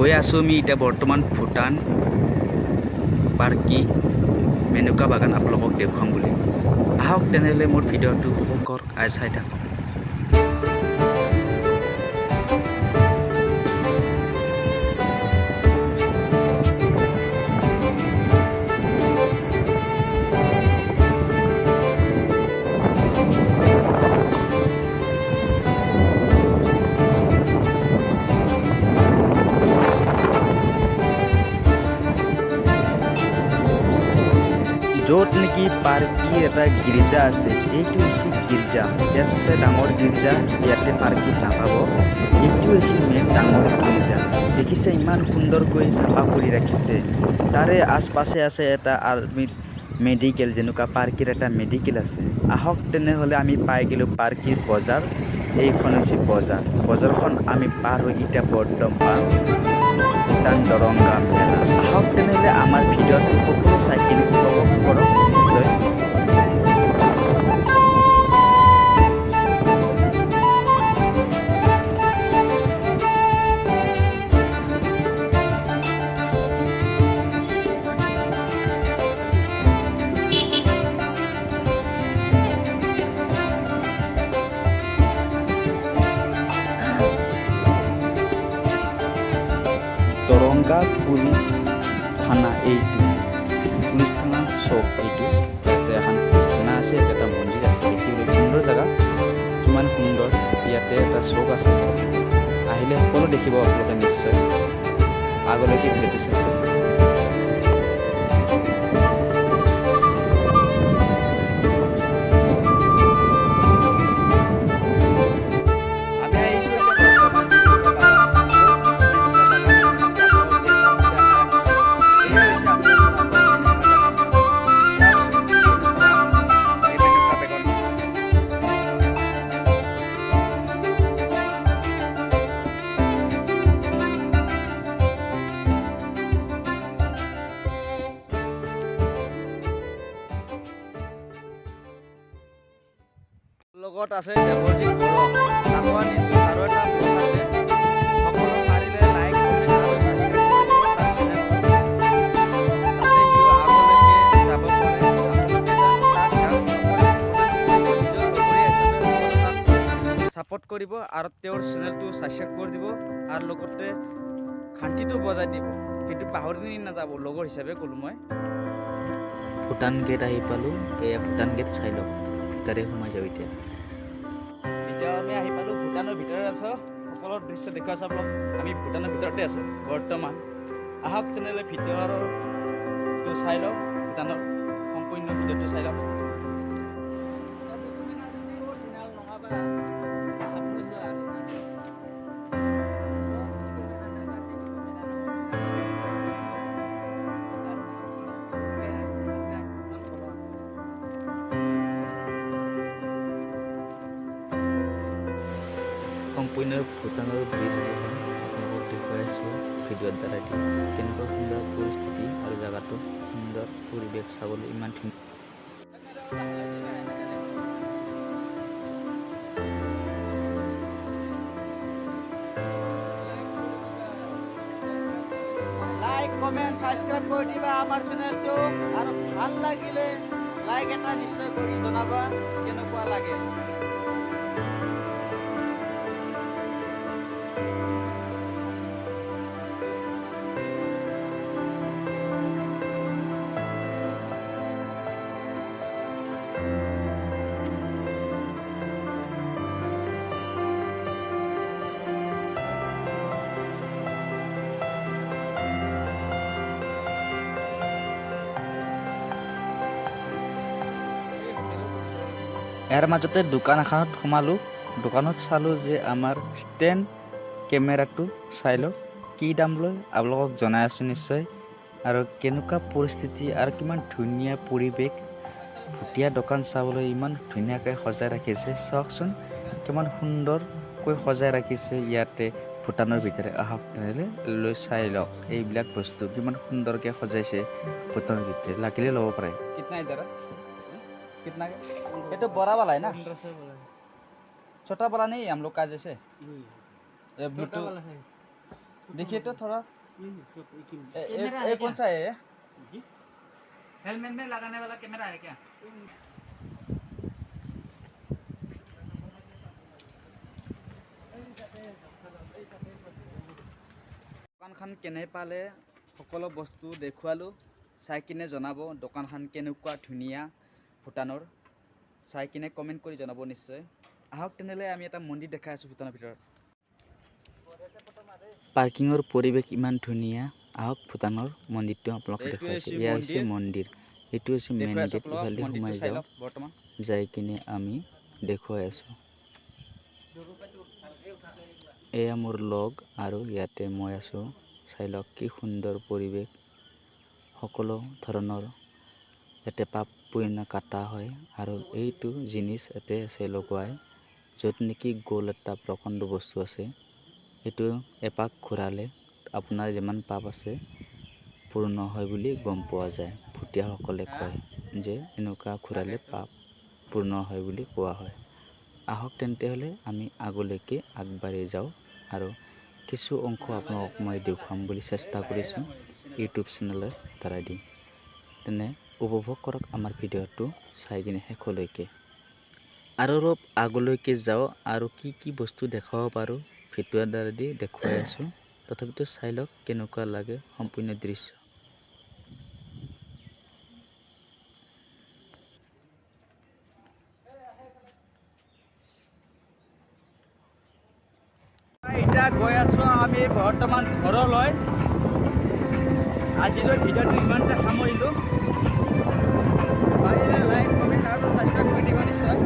গৈ আছোঁ আমি এতিয়া বৰ্তমান ভূটান পাৰ্কি মেনুকা বাগান আপোনালোকক দেখুৱাম বুলি। আহক তেনেহ'লে মোৰ ভিডিঅ'টো উপভোগ কৰক আৰু চাই থাকক। য'ত নেকি পাৰ্কিৰ এটা গীৰ্জা আছে, এইটো হৈছে গীৰ্জা। ইয়াতছে ডাঙৰ গীৰ্জা ইয়াতে পাৰ্কিত নাপাব। এইটো হৈছে মেইন ডাঙৰ গীৰ্জা। দেখিছে ইমান সুন্দৰকৈ চাফা কৰি ৰাখিছে। তাৰে আশপাশে আছে এটা আৰ্মিৰ মেডিকেল, যেনেকুৱা পাৰ্কিৰ এটা মেডিকেল আছে। আহক তেনেহ'লে আমি পাই গ'লোঁ পাৰ্কিৰ বজাৰ। এইখন হৈছে বজাৰ। বজাৰখন আমি পাৰ হৈ এতিয়া বৰ্তমান ভূটান দৰংগা মেলা। আহক তেনেহ'লে আমাৰ ভিডিঅ'টো সকলো চাই কিনে উপভোগ কৰক নিশ্চয়। দৰংগা পুলিচ থানা, এইটো পুলিচ থানা চক। এইটো ইয়াতে এখন পুলিচ থানা আছে, ইয়াতে এটা মন্দিৰ আছে। দেখিবলৈ সুন্দৰ জেগা, কিমান সুন্দৰ। ইয়াতে এটা চক আছে, আহিলে সকলো দেখিব আপোনালোকে নিশ্চয়। আগলৈকে ভিডিঅ'টো চাই থাকক। আমি আহিছোঁ এতিয়া বৰ্তমান মেনুকা বাগান। য'ত নেকি মেনুকা বাগান এখন আছে, আপোনালোকক দেখুৱাম বুলি আশা ৰাখিছোঁ। এয়া হৈছে আপোনালোকৰ আগত মেনুকা বাগান। চাওকচোন কেনেকুৱা এই মেনুকা বাগান। লগত আছে দেৱজিত বড়ো, তাকো আনিছোঁ। তাৰো এটা ব্লগ আছে। সকলো পাৰিলে লাইক, কমেণ্ট আৰু ছাবস্ক্ৰাইব কৰি দিব তাৰ চেনেলটো, যাতে সিও আগলৈকে যাব পাৰে। আপোনালোকে তাক গান নকৰে, নকৰিব, নিজৰ লগৰীয়া হিচাপে সকলো তাক ছাপোৰ্ট কৰিব আৰু তেওঁৰ চেনেলটো ছাবস্ক্ৰাইব কৰি দিব আৰু লগতে ঘণ্টিটো বজাই দিব, কিন্তু পাহৰি নাযাব। লগৰ হিচাপে ক'লোঁ মই। ভূটান গেট আহি পালোঁ। এয়া ভূটান গেট, চাই লওক। ভিতৰে সোমাই যাওঁ এতিয়া। এতিয়া আমি আহি পালোঁ, ভূটানৰ ভিতৰত আছোঁ। সকলো দৃশ্য দেখুৱাই চাব, আমি ভূটানৰ ভিতৰতে আছোঁ বৰ্তমান। আহক তেনেহ'লে ভিডিঅ'টো চাই লওক, ভূটানৰ সম্পূৰ্ণ ভিডিঅ'টো চাই লওক। সম্পূৰ্ণ ভূটানৰ ব্ৰিজ এইখন, আপোনালোকক দেখুৱাই আছোঁ ভিডিঅ'ৰ দ্বাৰা দি। কেনেকুৱা সুন্দৰ পৰিস্থিতি আৰু জেগাটো সুন্দৰ পৰিৱেশ, চাবলৈ ইমান ধুনীয়া। লাইক, কমেণ্ট, ছাবস্ক্ৰাইব কৰি দিবা আমাৰ চেনেলটো আৰু ভাল লাগিলে লাইক এটা নিশ্চয় কৰি জনাবা কেনেকুৱা লাগে। ইয়াৰ মাজতে দোকান এখনত সোমালোঁ। দোকানত চালোঁ যে আমাৰ ষ্টেণ্ড কেমেৰাটো, চাই লওক কি দাম লয়, আপোনালোকক জনাই আছোঁ নিশ্চয়। আৰু কেনেকুৱা পৰিস্থিতি আৰু কিমান ধুনীয়া পৰিৱেশ। ভুটীয়া দোকান চাবলৈ ইমান ধুনীয়াকৈ সজাই ৰাখিছে। চাওকচোন কিমান সুন্দৰকৈ সজাই ৰাখিছে ইয়াতে ভূটানৰ ভিতৰে। আহক তেনেহ'লে লৈ চাই লওক এইবিলাক বস্তু কিমান সুন্দৰকৈ সজাইছে ভূটানৰ ভিতৰে। লাগিলে ল'ব পাৰে। कितना इधर कितना? ये तो बड़ा वाला है ना? छोटा वाला नहीं हम लोग का जैसे। ये छोटा ब्लूटूथ वाला है। देखिए तो थोड़ा। कैमरा ये है कौन क्या? सा है ये? हेलमेट में लगाने वाला कैमरा है क्या? দোকানখন কেনে পালে? সকলো বস্তু দেখুৱালোঁ, চাই কিনে জনাব দোকানখন কেনেকুৱা ধুনীয়া ভূটানৰ। চাই কিনে কমেণ্ট কৰি জনাব নিশ্চয়। আহক তেনেহ'লে, আমি এটা মন্দিৰ দেখাই আছোঁ ভূটানৰ ভিতৰত। পাৰ্কিঙৰ পৰিৱেশ ইমান ধুনীয়া। আহক, ভূটানৰ মন্দিৰটো আপোনালোকক এইটোৱে দেখুৱাইছোঁ। হৈছে এয়া হৈছে মন্দিৰ। মন্দিৰ, এইটো হৈছে মেইন দেখুৱাই আছোঁ গেট। আপোনালোকক ইফালে মন্দিৰটো, সোমাই চাই যাওঁ। লওক বৰ্তমান। যাই কিনে আমি দেখুৱাই আছোঁ। এয়া মোৰ লগ আৰু ইয়াতে মই আছোঁ। চাই লওক কি সুন্দৰ পৰিৱেশ। সকলো ধৰণৰ ইয়াতে পাপ পুণ্য কাটা হয় আৰু এইটো জিনিচ ইয়াতে আছে লগোৱাই, য'ত নেকি গোল এটা প্ৰকাণ্ড বস্তু আছে। এইটো এপাক ঘূৰালে আপোনাৰ যিমান পাপ আছে পূৰ্ণ হয় বুলি গম পোৱা যায়। ভুটীয়াসকলে কয় যে এনেকুৱা ঘূৰালে পাপ পূৰ্ণ হয় বুলি কোৱা হয়। আহক তেন্তে হ'লে, আমি আগলৈকে আগবাঢ়ি যাওঁ আৰু কিছু অংশ আপোনালোকক মই দেখুৱাম বুলি চেষ্টা কৰিছোঁ ইউটিউব চেনেলৰ দ্বাৰাই দি। তেনে উপভোগ কৰক আমাৰ ভিডিঅ'টো চাই কিনে শেষলৈকে। আৰু অলপ আগলৈকে যাওঁ আৰু কি কি বস্তু দেখুৱাব পাৰোঁ ভিডিঅ'ৰ দ্বাৰা দি দেখুৱাই আছোঁ। তথাপিতো চাই লওক কেনেকুৱা লাগে সম্পূৰ্ণ দৃশ্য। এতিয়া গৈ আছোঁ আমি বৰ্তমান ঘৰলৈ। আজিলৈ ভিডিঅ'টো ইমানতে সামৰিলোঁ। পাৰিলে লাইক, কমেণ্ট আৰু ছাবস্ক্ৰাইব কৰি দিব নিশ্চয়।